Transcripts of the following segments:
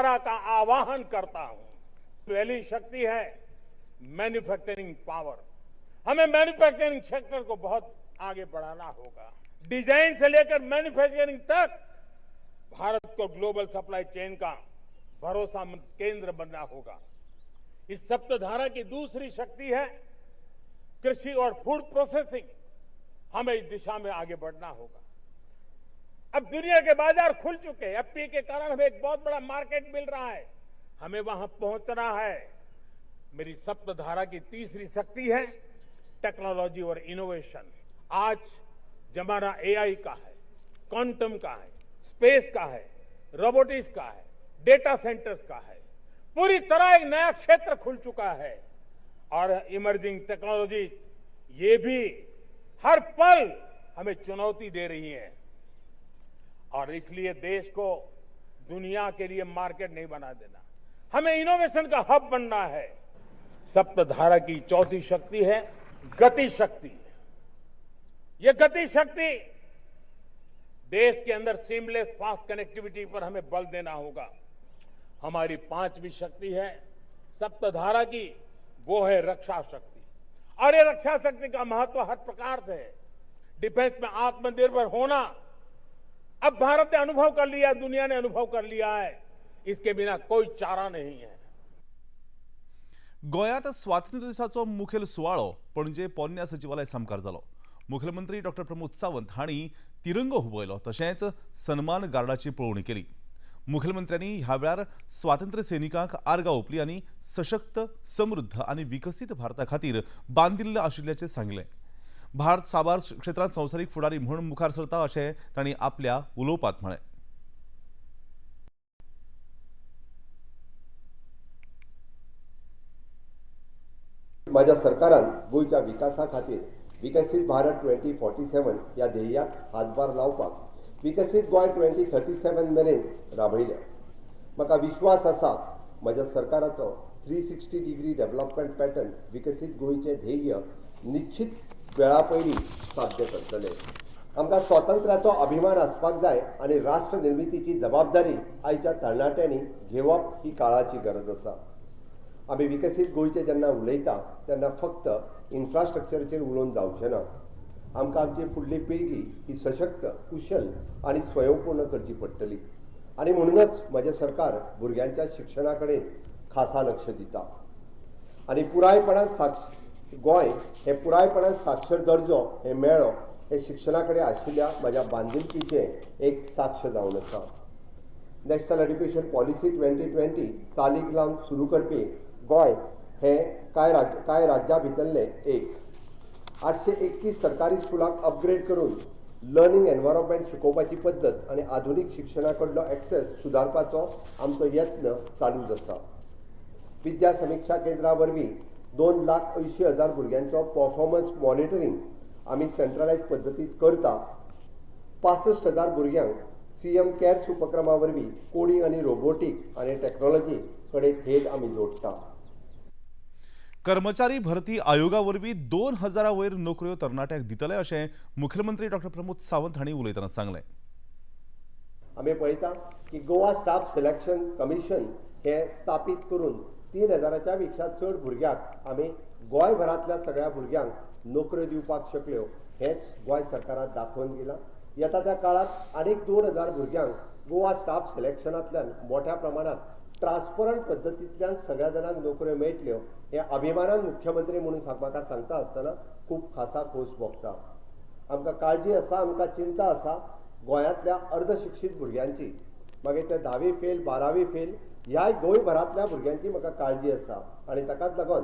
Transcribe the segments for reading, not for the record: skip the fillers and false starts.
धारा का आवाहन करता हूं। पहली शक्ति है मैन्युफैक्चरिंग पावर। हमें मैन्युफैक्चरिंग सेक्टर को बहुत आगे बढ़ाना होगा। डिजाइन से लेकर मैन्युफैक्चरिंग तक भारत को ग्लोबल सप्लाई चेन का भरोसामंद केंद्र बनना होगा। इस सप्तधारा की दूसरी शक्ति है कृषि और फूड प्रोसेसिंग। हमें इस दिशा में आगे बढ़ना होगा। अब दुनिया के बाजार खुल चुके हैं। एफटीए के कारण हमें एक बहुत बड़ा मार्केट मिल रहा है, हमें वहां पहुंचना है। मेरी सप्तधारा की तीसरी शक्ति है टेक्नोलॉजी और इनोवेशन। आज जमाना एआई का है, क्वांटम का है, स्पेस का है, रोबोटिक्स का है, डेटा सेंटर्स का है। पूरी तरह एक नया क्षेत्र खुल चुका है और इमर्जिंग टेक्नोलॉजी ये भी हर पल हमें चुनौती दे रही है और इसलिए देश को दुनिया के लिए मार्केट नहीं बना देना, हमें इनोवेशन का हब बनना है। सप्तधारा की चौथी शक्ति है गति शक्ति। ये गति शक्ति देश के अंदर सीमलेस फास्ट कनेक्टिविटी पर हमें बल देना होगा। हमारी पांचवी शक्ति है सप्तधारा की, वो है रक्षा शक्ति। और ये रक्षा शक्ति का महत्व हर प्रकार से है। डिफेंस में आत्मनिर्भर होना अब भारत ने अनुभव कर लिया, दुनिया ने अनुभव कर लिया है, इसके बिना कोई चारा नहीं है। गोंयांत स्वातंत्र्य दिसाचो मुखेल सुवाळो पणजे पोरण्या सचिवालय सामकार जालो। मुखेलमंत्री डॉक्टर प्रमोद सावंत हांणी तिरंगो हुबयलो, तशेंच सन्मान गार्डाची पळोवणी केली। मुखेलमंत्र्यांनी ह्या वेळार स्वातंत्र्य सैनिकांक आर्गां ओंपली आनी सशक्त, समृद्ध आनी विकसीत भारता खातीर बांदिल्ल आशिल्ल्याचें सांगलें। भारत साबार क्षेत्रांत संवसारीक फुडारी म्हूण मुखार सरता अशें तांणी आपल्या उलोवपांत म्हळें। माझ्या सरकारान गोंयच्या विकासा खातीर विकसीत भारत 2047 ह्या ध्येयाक हातभार लावपाक विकसीत गोंय 2037 मेरेन राबयल्या। म्हाका विश्वास आसा म्हज्या सरकाराचो 360 डिग्री डेव्हलपमेंट पॅटर्न विकसीत गोंयचें ध्येय निश्चित वेळा पयलीं साध्य करतले। आमकां स्वातंत्र्याचो अभिमान आसपाक जाय आनी राष्ट्र निर्मितीची जबाबदारी आयच्या तरणाट्यांनी घेवप ही काळाची गरज आसा। आमी विकसीत गोंयचें जेन्ना उलयता तेन्ना फक्त इन्फ्रास्ट्रक्चरचेर उलोवन जावचें ना, आमकां आमची फुडली पिळगी ही सशक्त, कुशल आनी स्वयंपूर्ण करची पडटली आनी म्हणूनच म्हजें सरकार भुरग्यांच्या शिक्षणा कडेन खासा लक्ष दिता आनी पुरायपणान गोंय हें पुरायपणान साक्षर दर्जो हें मेळ्ळो हें शिक्षणा कडेन आशिल्ल्या म्हज्या बांदिलकीचें एक साक्ष जावन आसा। नॅशनल एड्युकेशन पॉलिसी 2020 चालीक लावन सुरू करपी गोंय हें कांय राज्यां भितरलें एक। 831 सरकारी स्कुलांक अपग्रेड करून लर्निंग एनवायरमेंट शिकोवपाची पद्दत आनी आधुनीक शिक्षणा कडलो एक्सेस सुदारपाचो आमचो यत्न चालूच आसा। विद्या समिक्षा केंद्रा वरवीं 2,80,000 भुरग्यांचो परफॉर्मन्स मॉनिटरींग आमी सेंट्रलायज पद्दतींत करता। 65,000 भुरग्यांक CM CARES उपक्रमा वरवीं कोडींग आनी रोबोटीक आनी टॅक्नोलॉजी कडेन थेट आमी जोडटा। कर्मचारी भरती आयोगा वरवीं 2000 वयर नोकऱ्यो तरणाट्यांक दितले अशें मुखेलमंत्री डॉक्टर प्रमोद सावंत हांणी उलयतना सांगलें। आमी पळयता की गोवा स्टाफ सिलेक्शन कमिशन हे स्थापीत करून 3000 पेक्षा चड भुरग्यांक आमी गोंयभरांतल्या सगळ्या भुरग्यांक नोकऱ्यो दिवपाक शकल्यो, हेंच गोंय सरकारान दाखोवन दिलां। येता त्या काळांत आनीक 2000 भुरग्यांक गोवा स्टाफ सिलेक्शनांतल्यान मोठ्या प्रमाणांत ट्रान्सपरंट पद्दतींतल्यान सगळ्या जाणांक नोकऱ्यो मेळटल्यो हें अभिमानान मुख्यमंत्री म्हणून म्हाका सांगता आसतना खूब खासा खोस भोगता। आमकां काळजी आसा, आमकां चिंता आसा गोंयांतल्या अर्दशिक्षीत भुरग्यांची, मागीर ते 10वी फेल, 12वी फेल, ह्या गोंयभरांतल्या भुरग्यांची म्हाका काळजी आसा आनी ताकाच लागून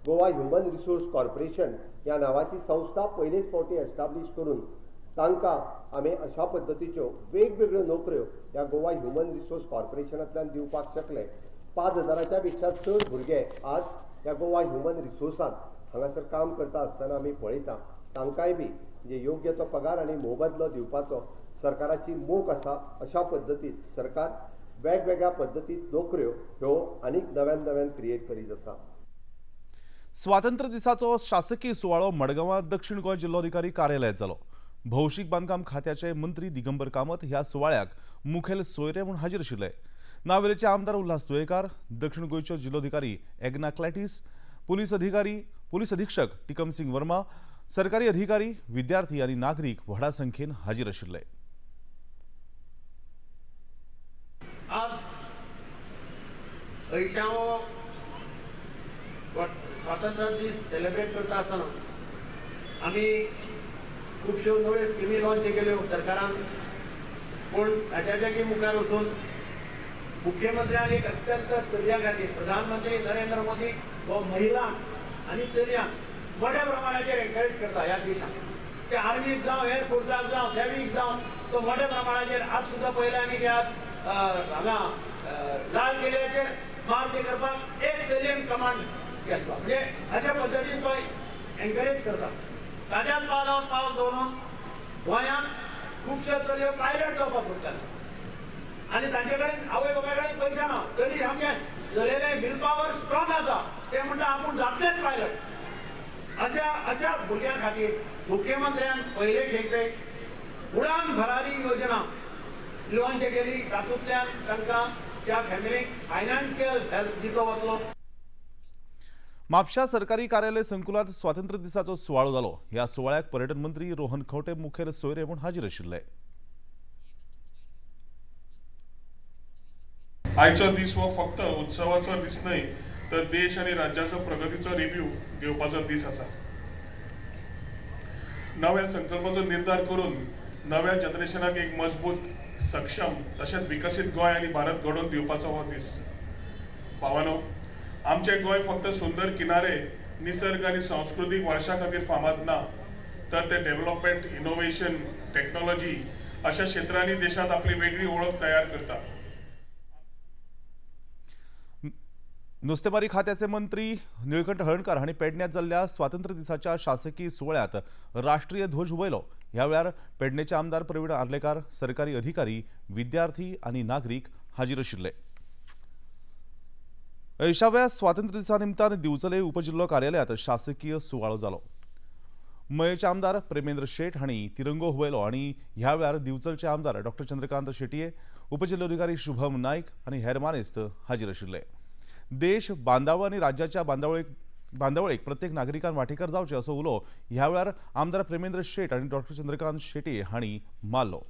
गोवा ह्युमन रिसोर्स कॉर्पोरेशन ह्या नांवाची संस्था पयलेच फावटी एस्टाब्लीश करून तांकां आमी अशा पद्दतीच्यो वेगवेगळ्यो नोकऱ्यो ह्या गोवा ह्युमन रिसोर्स कॉर्पोरेशनांतल्यान दिवपाक शकले। 5000 पेक्षा चड भुरगे आज ह्या गोवा ह्युमन रिसोर्सांत हांगासर काम करता आसतना आमी पळयता। तांकांय बी म्हणजे योग्य तो पगार आनी मोबदलो दिवपाचो सरकाराची मोख आसा। अशा पद्दतीत सरकार वेगवेगळ्या पद्दतीत नोकऱ्यो ह्यो आनीक नव्यान नव्यान क्रिएट करीत आसा। स्वातंत्र्य दिसाचो शासकीय सुवाळो मडगांवां दक्षिण गोंय जिल्लोधिकारी कार्यालयांत जालो। भौशीक बांदकाम खात्याचे मंत्री दिगंबर कामत ह्या सुवाळ्याक मुखेल सोयरे म्हूण हाजीर आशिल्ले। नावेलेचे आमदार उल्हास तुयेकार, दक्षिण गोंयच्यो जिल्लोधिकारी एग्ना क्लॅटिस, पुलीस अधिकारी, पुलीस अधीक्षक टिकम सिंग वर्मा, सरकारी अधिकारी, विद्यार्थी आनी नागरीक व्हडा संख्येन हाजीर आशिल्ले। आज 80वो स्वातंत्र्य दीस सेलिब्रेट करता आसतना आमी खुबश्यो नव्यो स्किमी लॉन्च केल्यो सरकारान, पूण ताच्याच्याकी मुखार वचून मुख्यमंत्र्यान एक अत्यंत चलयां खातीर प्रधानमंत्री नरेंद्र मोदी हो महिलांक आनी चलयांक मोठ्या प्रमाणाचेर एनकरेज करता ह्या देशांत। ते आर्मीक जावं, एअरफोर्साक जावं, नेव्हीक जावं, तो मोठ्या प्रमाणाचेर आज सुद्दां पळयलें आमी की आज हांगा लाल किल्ल्याचेर मार्च करपाक एक चलयेन कमांड घेतलो, म्हणजे अशा पद्दतीन तो एनकरेज करता। ताज्याच पावलावर पावल दवरून गोंयांत खुबश्यो चलयो पायलट जावपाक सोदताले आनी तांचे कडेन आवय बापाय कडेन पयशे ना, तरी सामकें चलयेलें will power strong आसा, ते म्हणटा आपूण जातलेच पायलट। अशा अशा भुरग्यां खातीर मुख्यमंत्र्यान पयले खेपे उडान भरारी योजना लॉन्च केली, तातूंतल्यान तांकां त्या फॅमिलीक फायनान्शियल हेल्प दितो वतलो। म्हापशा सरकारी कार्यालय संकुलांत स्वातंत्र्य दिसाचो सुवाळो जालो। ह्या सुवाळ्याक पर्यटन मंत्री रोहन खंवटे मुखेल सोयरे म्हूण हाजीर आशिल्ले। आयचो दीस हो फक्त उत्सवाचो दीस न्हय, तर देश आनी राज्याचो प्रगतीचो रिव्यू घेवपाचो दीस आसा। नव्या संकल्पाचो निर्धार करून नव्या जनरेशनाक एक मजबूत, सक्षम तशेंच विकसीत गोंय आनी भारत घडोवन दिवपाचो हो दीस। भावानो, आमचें गोंय फक्त सुंदर किनारे, निसर्ग आनी सांस्कृतीक वारशा खातीर फामाद ना, तर ते डेव्हलपमेंट, इनोव्हेशन, टेक्नॉलॉजी अशा क्षेत्रांनी देशांत आपली वेगळी ओळख तयार करता। नुस्तेमारी खात्याचे मंत्री निळकंठ हळर्णकार हांणी पेडण्यात जाल्ल्या स्वातंत्र्य दिसाच्या शासकीय सुवाळ्यात राष्ट्रीय ध्वज हुबयलो। ह्या वेळार पेडणेचे आमदार प्रवीण आर्लेकार, सरकारी अधिकारी, विद्यार्थी आनी नागरीक हाजीर आशिल्ले। 80व्या स्वातंत्र्य दिसा निमतान दिवचले उपजिल्लो कार्यालयात शासकीय सुवाळो जालो। मयेचे आमदार प्रेमेंद्र शेट हांणी तिरंगो हुबयलो आनी ह्या वेळार दिवचलचे आमदार डॉक्टर चंद्रकांत शेटये, उपजिल्लोधिकारी शुभम नायक आनी हेर मानेस्त हाजीर आशिल्ले। देश बांदावळ आनी राज्याच्या बांदावळीक प्रत्येक नागरिकान वांटेकार जावचे असो उलो ह्या वेळार आमदार प्रेमेंद्र शेट आनी डॉक्टर चंद्रकांत शेटये हांणी मारलो।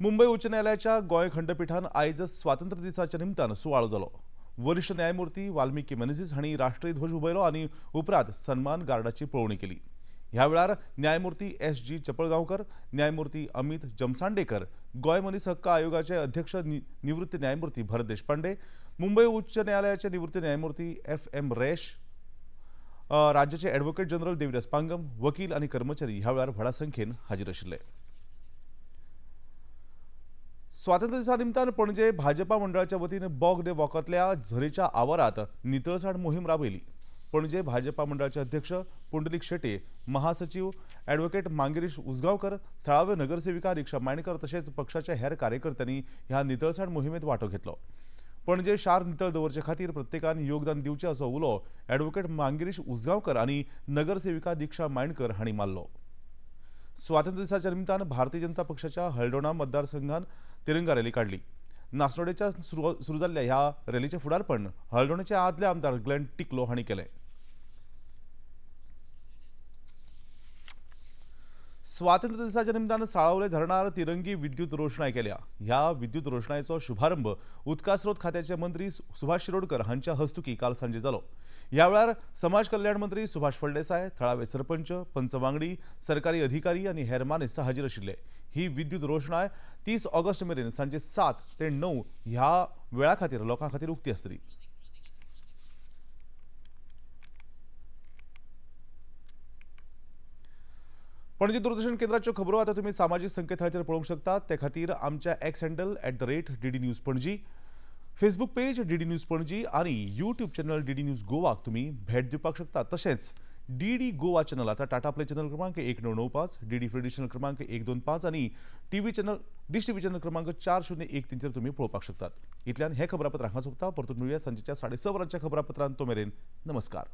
मुंबय उच्च न्यायालयाच्या गोंय खंडपिठान आयज स्वातंत्र्य दिसाच्या निमतान सुवाळो जालो। वरिष्ठ न्यायमूर्ती वाल्मिकी मेनेझीस हांणी राष्ट्रीय ध्वज हुबयलो आनी उपरांत सन्मान गार्डाची पळोवणी केली। ह्या वेळार न्यायमूर्ती एस.जी. चपळगांवकर, न्यायमूर्ती अमित जमसांडेकर, गोंय मनीस हक्क आयोगाचे अध्यक्ष निवृत्त न्यायमूर्ती भरत देशपांडे, मुंबई उच्च न्यायालयाचे निवृत्त न्यायमूर्ती एफ.एम. रेश, राज्याचे ॲडव्होकेट जनरल देविदास पांगम, वकील आनी कर्मचारी ह्या वेळार व्हडा संख्येन हाजीर आशिल्ले। स्वातंत्र्य दिसा निमतान पणजे भाजपा मंडळाच्या वतीन बॉग दे वॉकांतल्या झरेच्या आवारात नितळसाण मोहीम राबयली। पणजे भाजपा मंडळाचे अध्यक्ष पुंडलीक शेटे, महासचिव ॲडव्होकेट मांगिरीश उसगांवकर, थळाव्यो नगरसेविका दीक्षा मायणकर तशेंच पक्षाच्या हेर कार्यकर्त्यांनी ह्या नितळसाण मोहिमेत वांटो घेतलो। पणजे शार नितळ दवरचे खातीर प्रत्येकान योगदान दिवचें असो उलो ॲडव्होकेट मांगिरीश उसगांवकर आनी नगरसेविका दीक्षा मायणकर हांणी मारलो। स्वातंत्र्य दिसाच्या निमतान भारतीय जनता पक्षाच्या हळदोणा मतदारसंघान तिरंगा रॅली काडली। नासनोडेच्या सुरू जाल्ल्या ह्या रॅलीचें फुडारपण हळदोणेचे आदले आमदार ग्लेन टिकलो हांणी केलें। स्वातंत्र्य दिसाच्या निमतान साळावले धरणार तिरंगी विद्युत रोषणाई केल्या। ह्या विद्युत रोषणाईचो शुभारंभ उदकास्रोत खात्याचे मंत्री सुभाष शिरोडकर हांच्या हस्तुकी काल सांजे जालो। ह्या वेळार समाज कल्याण मंत्री सुभाष फळदेसाय, थळावे सरपंच, पंच वांगडी, सरकारी अधिकारी आनी हेर मानेस्त हाजीर आशिल्ले। ही विद्युत रोषणाय 30 ऑगस्ट मेरेन सांजे 7 ते 9 ह्या वेळा खातीर लोकां खातीर उक्ती आसतली। पणजी दूरदर्शन केंद्राच्यो खबरो आतां तुमी सामाजीक संकेतथळाचेर पळोवंक शकतात। ते खातीर आमच्या X handle @DD News Panaji, Facebook page DD News Panaji आनी यूट्यूब चॅनल डीडी न्यूज गोवाक तुमी भेट दिवपाक शकतात। तशेंच डीडी गोवा चॅनल आतां टाटा प्ले चॅनल क्रमांक 1995, डीडी फ्री चॅनल क्रमांक 125 आनी TV channel dish TV channel क्रमांक 4013 चेर तुमी पळोवपाक शकतात। इतल्यान हें खबरापत्र हांगा सोंपता। परतून मेळुया सांजेच्या 6:30 वरांच्या खबरापत्रांत। तो मेरेन नमस्कार।